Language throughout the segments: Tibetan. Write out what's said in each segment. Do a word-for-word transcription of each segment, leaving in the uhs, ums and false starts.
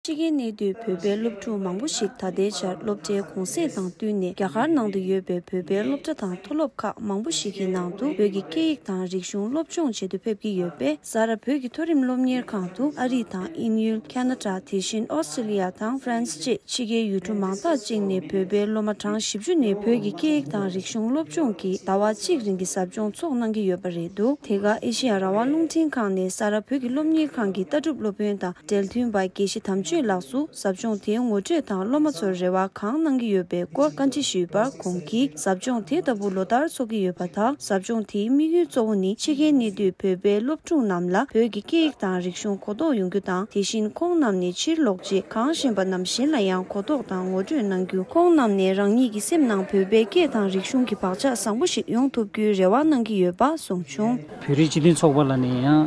ཕྱི་རྒྱལ་གནས་སྡོད་བོད་པའི་སློབ་ཕྲུག་མང་པོ་ཞིག་ད་ལྟའི་ཆར་སློབ་གྲྭའི་གུང་སེང་དང་བསྟུན་ནས་རྒྱ་གར་ནང་དུ་ཡོད་པའི་བོད་པའི་སློབ་གྲྭ་དང་མཐོ་སློབ་ཁག་མང་པོ་ཞིག་གི་ནང་དུ་བོད་ཀྱི་སྐད་ཡིག་དང་རིག་གཞུང་སློབ་སྦྱོང་བྱེད་དུ་ཕེབས་ཀྱི་ཡོད་པས། ས་རཱ་བོད་ཀྱི་མཐོ་རིམ་སློབ་གཉེར་ཁང་དུ་ཨ་རི་དང་དབྱིན་ཡུལ། ཁ་ན་ཌ། དེ་བཞིན་ཨོ་སི་ཀྲི་ལི་ཡ་དང་ཧྥ་རན་སི་བཅས་ཕྱི་རྒྱལ་ཡུལ་གྲུ་མང་དག་ཅིག་ནས་བོད་པའི་སློབ་མ་གྲངས་བཞི་བཅུ་ནས་བོད་ཀྱི་སྐད་ཡིག་དང་རིག་གཞུང་སློབ་སྦྱོང་གི་ཟླ་བ་གཅིག་རིང་གི་ཟབ་སྦྱོང་ཚོགས་གནང་གི་ཡོད་པ་རེད་འདུག་དེ་ག་ཨེ་ཤེ་ཡ་རང་དབང་རླུང་འཕྲིན་ཁང་ནས་ས་རཱ་བོད་ཀྱི་སློབ་གཉེར་ཁང་གི་ལྟ་གྲུབ་སློབ་དཔོན་དང་འབྲེལ་མཐུན་པ་དགེ་བཤེས་དམ་ཆོས་ལགས་སུ་ཟབ་སྦྱོང་དེའི་ངོ་སྤྲོད་དང་སློབ་མ་ཚོར་རེ་བ་གང་གནང་གི་ཡོད་པའི་སྐོར་བཀའ་འདྲི་ཞུས་པར། ཁོང་གིས་ཟབ་སྦྱོང་དེ་ལྟ་བུ་ལོ་ལྟར་འཚོགས་ཀྱི་ཡོད་པ་དང་། ཟབ་སྦྱོང་དེའི་དམིགས་ཡུལ་གཙོ་བོ་ནི་ཕྱི་རྒྱལ་གནས་སྡོད་བོད་པའི་སློབ་ཕྲུག་རྣམས་ལ་བོད་ཀྱི་སྐད་ཡིག་དང་རིག་གཞུང་གོ་རྟོགས་ཡོང་རྒྱུ་དང་། དེ་བཞིན་ཁོང་རྣམས་ནས་ཕྱིར་ལོག་རྗེས་གང་ཤེས་པ་རྣམས་གཞན་ལ་ཡང་གོ་རྟོགས་དང་ངོ་སྤྲོད་གནང་རྒྱུ། ཁོང་རྣམས་ནས་རང་ཉིད་ཀྱི་སེམས་ནང་བོད་པའི་སྐད་དང་རིག་གཞུང་གི་བག་ཆགས་བཟང་པོ་ཞིག་ཡོང་ཐུབ་རྒྱུའི་རེ་བ་གནང་གི་ཡོད་པ་གསུངས་བྱུང་། བོད་རིགས་སྤྱི་མཐུན་ཚོགས་པ་ལ་ནས་ཡང་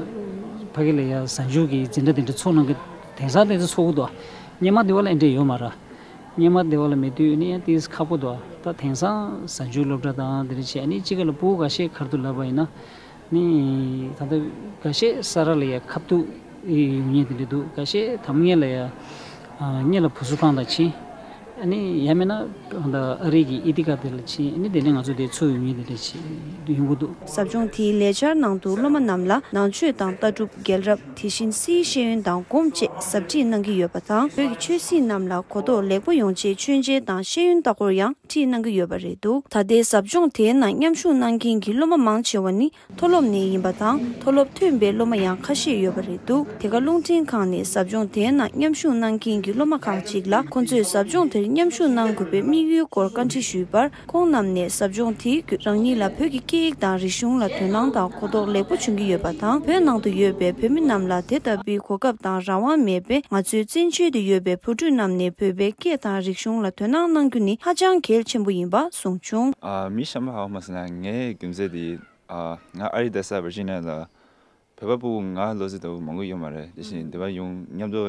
ཕ་གི་ལ་ཡང་གཟའ་མཇུག་གི་འཛིན་གྲྭ་དེ་འདྲ་ཚོགས་གནང་གི། དེང་སང་དེ་ཚོ་ཚོགས་འདུག་སྔོན་མ་དེ་བ་ལ་ཨེ་འདྲ་ཡོད་མ་རེད། སྔོན་མ་དེ་བ་ལ་མེད་དུས་ནི་ཡང་ཏིས་ཁག་པོ་འདུག་ད་དེང་སང་གཟའ་མཇུག་སློབ་གྲྭ་དང་དེ་འདྲ་བྱས་ནི་གཅིག་ག་ལ་ཕྲུ་གུ་འགའ་ཤས་ཁར་དུ་ལབ་པ་ཡིན་ན། ནི་ད་ལྟ་འགའ་ཤས་ས་རཱ་ལ་ཡ་ཁ་ཐུག་ཡོང་མཁན་དེ་འདྲ་འདུག་འགའ་ཤས་དམ་ངེས་ལ་ཡ་ཨ་སྔོན་ལ་བུ་གསོ་ཁང་དང་ཕྱིན། ཨ་ནི་ཡང་མིན་ན་ད་ཨ་རི་གི་ཨི་ཐི་ག་དེ་ལ་ཕྱིན། ཨ་ནི་དེ་ནས་ང་ཚོ་དེ་ཚུར་ཡོང་མཁན་དེ་འདྲ་ཡོང་གི་འདུག་ཟབ་སྦྱོང་དེའི་ལས་འཆར་ནང་དུ་སློབ་མ་རྣམས་ལ་ནང་ཆོས་དང་ལྟ་གྲུབ། རྒྱལ་རབས། དེ་བཞིན་སིའི་ཤེས་ཡོན་དང་སྒོམ་བཅས་ཟབ་ཁྲིད་གནང་གི་ཡོད་པ་དང་། བོད་ཀྱི་ཆོས་སྲིད་རྣམས་ལ་གོ་རྟོགས་ལེགས་པོ་ཡོང་ཆེད་མཆོད་མཇལ་དང་ཤེས་ཡོན་ལྟ་སྐོར་ཡང་ཁྲིད་གནང་གི་ཡོད་པ་རེད་འདུག་ད་ལྟའི་ཟབ་སྦྱོང་དེའི་ནང་མཉམ་ཞུགས་གནང་མཁན་གྱི་སློབ་མ་མང་ཆེ་བ་ནི་མཐོ་སློབ་ནས་ཡིན་པ་དང་། མཐོ་སློབ་ཐོན་པའི་སློབ་མ་ཡང་ཁ་ཤས་ཡོད་པ་རེད་འདུག་དེ་ག་རླུང་འཕྲིན་ཁང་ནས་ཟབ་སྦྱོང་དེའི་ནང་མཉམ་ཞུགས་གནང་མཁན་གྱི་སློབ་མ་ཁག་ཅིག་ལ་ཁོ་ཚོས་ཟབ་སྦྱོང་དེར་མཉམ་ཞུགས་གནང་དགོས་པའི་དམིགས་ཡུལ་སྐོར་བཀའ་འདྲི་ཞུས་པར། ཁོང་རྣམས་ནས་ཟབ་སྦྱོང་དེའི་བརྒྱུད་རང་ཉིད་ལ་བོད་ཀྱི་སྐད་ཡིག་དང་རིག་གཞུང་ལ་དོ་སྣང་དང་གོ་རྟོགས་ལེགས་པོ་བྱུང་གི་ཡོད་པ་དང་། བོད་ནང་དུ་ཡོད་པའི་བོད་མི་རྣམས་ལ་དེ་ལྟ་བུའི་གོ་སྐབས་དང་རང་དབང་མེད་པས། ང་ཚོའི་བཙན་བྱོལ་དུ་ཡོད་པའི་བུ་ཕྲུག་རྣམས་ནས་བོད་པའི་སྐད་དང་རིག་གཞུང་ལ་དོ་སྣང་གནང་རྒྱུ་ནི་ཧ་ཅང་གལ་ཆེན་པོ་ཡིན་པ་གསུངས་བྱུང་། ཨ། མི་གཤམ་པ་ཧ་གོ་མ་སོང་ན་ངའི་རྒྱུ་མཚན་དེ། ཨ། ང་ཨ་རིའི་རྡ་ས་ཝར་ཇི་ནི་ཡ་ལ་བོད་པ་ཕྲུ་གུ་ང་ལོ་ཚོད་ལྟ་བུ་མང་པོ་ཡོད་མ་རེད། དེ་བཞིན་འདི་པར་ཡོང་མཉམ་དུ་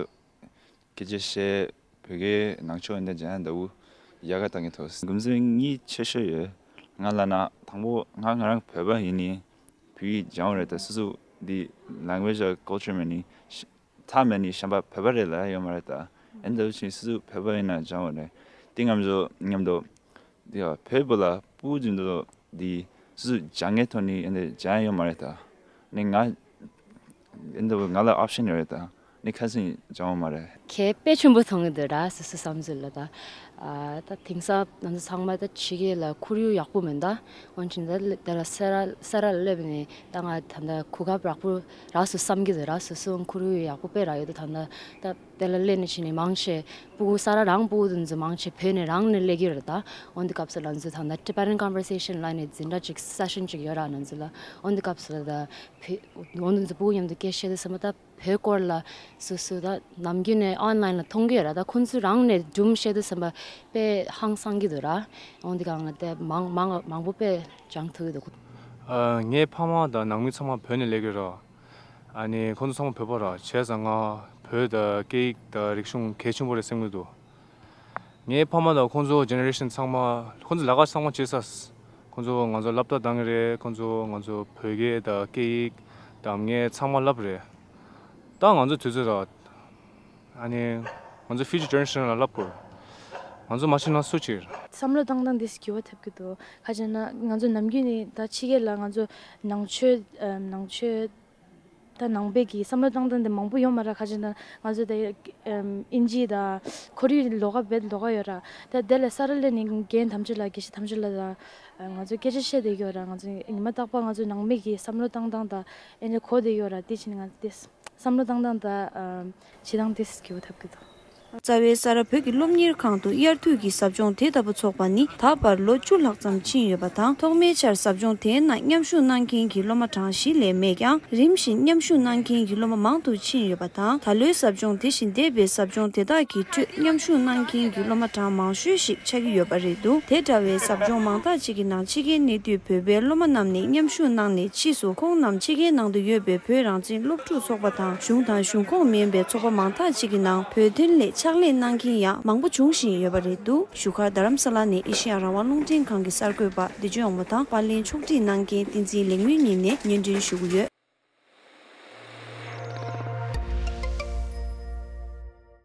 སྐད་ཆ་བཤད། བོད་སྐད་ནང་ཆོས་འདི་སྦྱང་ཡག་འདྲ་བོ་ཡག་ག་བཏང་གི་འདུག་རྒྱུ་མཚན་གཉིས་ཆེ་ཤོས་ཡོད། ང་ལབ་ན་དང་པོ་ང་ང་རང་བོད་པ་ཡིན་ནི་བོད་ཡིག་སྦྱང་བ་རེད། ད་སོ་སོ་འདི་language or culture མེད་ནི་ཐ་མེད་ནི་གཤམ་པ་བོད་པ་རེད་ལབ་ཡོད་མ་རེད། ད་ཨེ་འདྲ་བོ་ཕྱིན་སོ་སོ་བོད་པ་ཡིན་ན་སྦྱང་བ་རེད། དེ་ང་ཚོ་མཉམ་དུ་འདི་བོད་པ་ལ་ཕྲུ་གུ་འཛིན་དུ་འདི་སོ་སོ་སྦྱང་ངེས་ཐོག་ནི་ཨེ་འདྲ་སྦྱང་ཡོད་མ་རེད། ད་ནི་ང་ཨེ་འདྲ་བོ་ང་ལ་option ཡོད་རེད། ད་ནི་ཁ་སང་སྦྱང་བ་མ་རེད། ཁེ་དཔེ་ཆེན་པོ་མཐོང་གི་འདུག་ར། སོ་སོ་བསམ་ཚུལ་ལ་ད། ཨ། ད་དེང་སང་ང་ཚོ་ཚང་མ་ད་ཕྱི་རྒྱལ་ལ་ཁོར་ཡུག་ཡག་པོ་མེད་ད། འོན་ཀྱང་ད་དེ་ལ་ས་རཱ་ས་རཱ་ལ་སླེབས་ནས་ད་ང་ད་ད་གོ་སྐབས་ཡག་པོ་རག་སོང་བསམ་གྱི་འདུག་ར། སོ་སོ་ཁོར་ཡུག་ཡག་པོ་དཔེ་རག་ཡོད་ད། ད་ད་དེ་ལ་སླེབས་ནས་ཕྱིན་ནས་མང་ཆེ་ཕྲུ་གུ་ས་རཱ་རང་ཕྲུ་གུ་དེ་ཚོ་མང་ཆེ་བོད་ནས་རང་ནས་སླེབས་ཀྱི་རེད་ད། འོན་ཏེ་སྐབས་སུ་ལ་ང་ཚོ་ད་ད་parent conversation ལབ་ནས་འཛིན་གྲྭ་ཅིག་session ཅིག་ཡོད་ར། ང་ཚོ་ལ་འོན་ཏེ་སྐབས་སུ་ལ་ད་བོད་འོན་ཏེ་ང་ཚོ་ཕྲུ་གུ་མཉམ་དུ་སྐད་བཤད་དུས་ཙམ་པ་ད་བོད་སྐོར་ལ་སོ་སོ་ད་ནམ་རྒྱུན་ནས་online ལ་མཐོང་གི་ཡོད་ར། ད་ཁོང་ཚོས་རང་ནས་སྒྲུང་བཤད་དུས་ཙམ་པ་དཔེ་ཧང་སང་གི་འདུག་ར། འོན་ཏེ་གང་ལ་དེ་མང་མང་མང་པོ་དཔེ་སྦྱང་ཐུབ་ཀྱི་འདུག་ཨ། ངའི་ཕ་མ་དང་ནང་མི་ཚང་མ་བོད་ནས་སླེབས་ཀྱི་རེད། ཨ་ནི་ཁོང་ཚོ་ཚང་མ་བོད་པ་རེད། བྱས་ཙང་ང་བོད་དང་སྐད་ཡིག་དང་རིག་གཞུང་གལ་ཆེན་པོ་རེད་བསམ་གྱི་འདུག་ངའི་ཕ་མ་དང་ཁོང་ཚོ་generation ཚང་མ་ཁོང་ཚོ་ལས་ཀ་ཚང་མ་བྱེད་ས། ཁོང་ཚོ་ང་ཚོ་སློབ་གྲྭ་བཏང་གི་རེད། ཁོང་ཚོ་ང་ཚོ་བོད་སྐད་དང་སྐད་ཡིག་དང་ངས་ཚང་མ་བསླབ་རེད། ད་ང་ཚོ་དུས་ཚོད་ར། ཨ་ནི་ང་ཚོ་future generation ལ་བསླབ་དགོས། ང་ཚོ་མ་བྱས་ན་སུ་བྱེད། བསམ་བློ་བཏང་སྟངས་འདི་འགྱུར་བ་ཐེབས་ཀྱི་འདུག་ག་ཅི་ན་ང་ཚོ་ནམ་རྒྱུན་ནས་ད་ཕྱི་རྒྱལ་ལ་ང་ཚོ་ནང་ཆོས་ནང་ཆོས་ད་ནང་པའི་གི་བསམ་བློ་བཏང་སྟངས་དེ་མང་པོ་ཡོད་མ་རེད། ག་ཅི་ན་ང་ཚོ་དེ་ཨིན་ཇི་དང་ཁོར་ཡུག་ལོགས་ཀ་བེད་ལོགས་ཀ་ཡོད་ར། ད་དེ་ལ་ས་རཱ་ལ་ནི་རྒན་དམ་ཆོས་ལགས་དགེ་བཤེས་དམ་ཆོས་ལགས་དང་ང་ཚོ་སྐད་ཆ་བཤད་བསྡད་ཀྱི་ཡོད་ར། ང་ཚོ་ཉི་མ་རྟག་པར་ང་ཚོ་ནང་མི་གི་བསམ་བློ་བཏང་སྟངས་དང་ཨེ་འདྲ་གོ་བསྡད་ཀྱི་ཡོད་ར། དེ་ཕྱིན་ང་ཚོ་དེ་བསམ་བློ་བཏང་སྟངས་དང་བྱེད་སྟངས་དེ་སྐྱིད་པོ་ཐེབས་ཀྱི་འདུག་རྩ་བའི་ས་རཱ་བོད་ཀྱི་སློབ་གཉེར་ཁང་དུ་དབྱར་དུས་ཀྱི་ཟབ་སྦྱོང་དེ་ལྟ་བུ་འཚོགས་པ་ནི་ད་བར་ལོ་བཅུ་ལྷག་ཙམ་ཕྱིན་ཡོད་པ་དང་། ཐོག་མའི་ཆར་ཟབ་སྦྱོང་དེའི་ནང་མཉམ་ཞུགས་གནང་མཁན་གྱི་སློབ་མ་གྲངས་བཞི་ལས་མེད་ཀྱང་། རིམ་བཞིན་མཉམ་ཞུགས་གནང་མཁན་གྱི་སློབ་མ་མང་དུ་ཕྱིན་ཡོད་པ་དང་། ད་ལོའི་ཟབ་སྦྱོང་དེ་བཞིན་འདས་པའི་ཟབ་སྦྱོང་དེ་དག་གི་ཁྲོད་མཉམ་ཞུགས་གནང་མཁན་གྱི་སློབ་མ་གྲངས་མང་ཤོས་ཤིག་ཆགས་ཀྱི་ཡོད་པ་རེད་འདུག་དེ་འདྲ་བའི་ཟབ་སྦྱོང་མང་དག་ཅིག་གི་ནང་ཕྱི་རྒྱལ་གནས་སྡོད་བོད་པའི་སློབ་མ་རྣམས་ནས་མཉམ་ཞུགས་གནང་ནས། ཕྱིས་སུ་ཁོང་རྣམས་ཕྱི་རྒྱལ་ནང་དུ་ཡོད་པའི་བོད་རང་བཙན་སློབ་ཕྲུག་ཚོགས་པ་དང་། གཞུང་དང་གཞུང་ཁོངས་མིན་པའི་ཚོགས་པ་མང་དག་ཅིག་གི་ནང་བོད་དོན་སླད་ཕྱག་ལས་གནང་མཁན་ཡང་མང་པོ་འབྱུང་བཞིན་ཡོད་པ་རེད་འདུག་བཞུགས་སྒར་རྡ་རམ་ས་ལ་ནས་ཨེ་ཤེ་ཡ་རང་དབང་རླུང་འཕྲིན་ཁང་གི་གསར་འགོད་པ་བདེ་སྐྱིད་དབང་མོ་དང་། པར་ལེན་ཕྱོགས་སྒྲིག་གནང་མཁན་བསྟན་འཛིན་ལེགས་སྨོན་གཉིས་ནས་སྙན་སྒྲོན་ཞུ་གི་ཡོད།